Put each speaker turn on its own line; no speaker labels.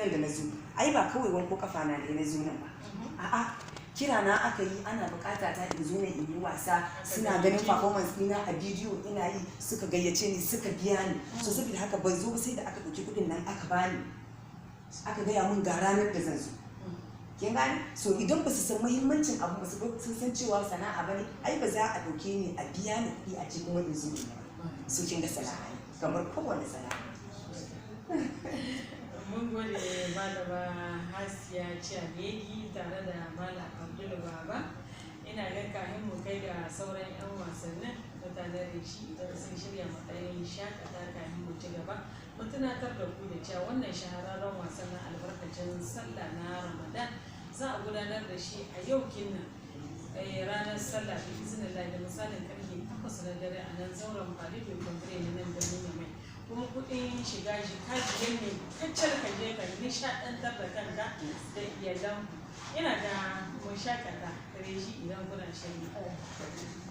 Nan da na zo, ai ba kawai wanko kafa na ne na zo nan ba. A'a, kira na aka yi, ana bukata ta in zo ne in yi wasa. Suna ganin performance ɗina a bidiyo ina yi, suka gayyace ni, suka biya ni. So saboda haka ban zo ba sai da aka ɗauki kuɗin nan aka bani, aka gaya mun ga ranar da zan zo. Kin gane? So idan ba su san muhimmancin abu ba, su sun san cewa sana'a bane, ai ba za a ɗauke ni a biya ni kuɗi a ce kuma in zo in yi ba. So kin ga sana'a ne kamar kowane sana'a.
Mun gode, Malama Hasiya Ciyalegi tare da Malam Abdul Baba. Ina ga kafin mu kai ga sauran 'yan wasannin, mutanen Reshi idan sun shirya matsayin shakata kafin mu ci gaba, mu tunatar da ku da cewa wannan shahararren wasan na albarkacin sallah na Ramadan za a gudanar da shi a yau kinnan, ranar sallah, bi iznillah, da misalin karfe 8 na dare a nan zauren Palais de Congrès na nan birnin Yamai. Kuma kuɗin shiga jika 5 ne kacal. Ka je ka nishaɗantar da kanka da iyalanku. Ina ga mun shakata, Reshi, idan kuna shirye.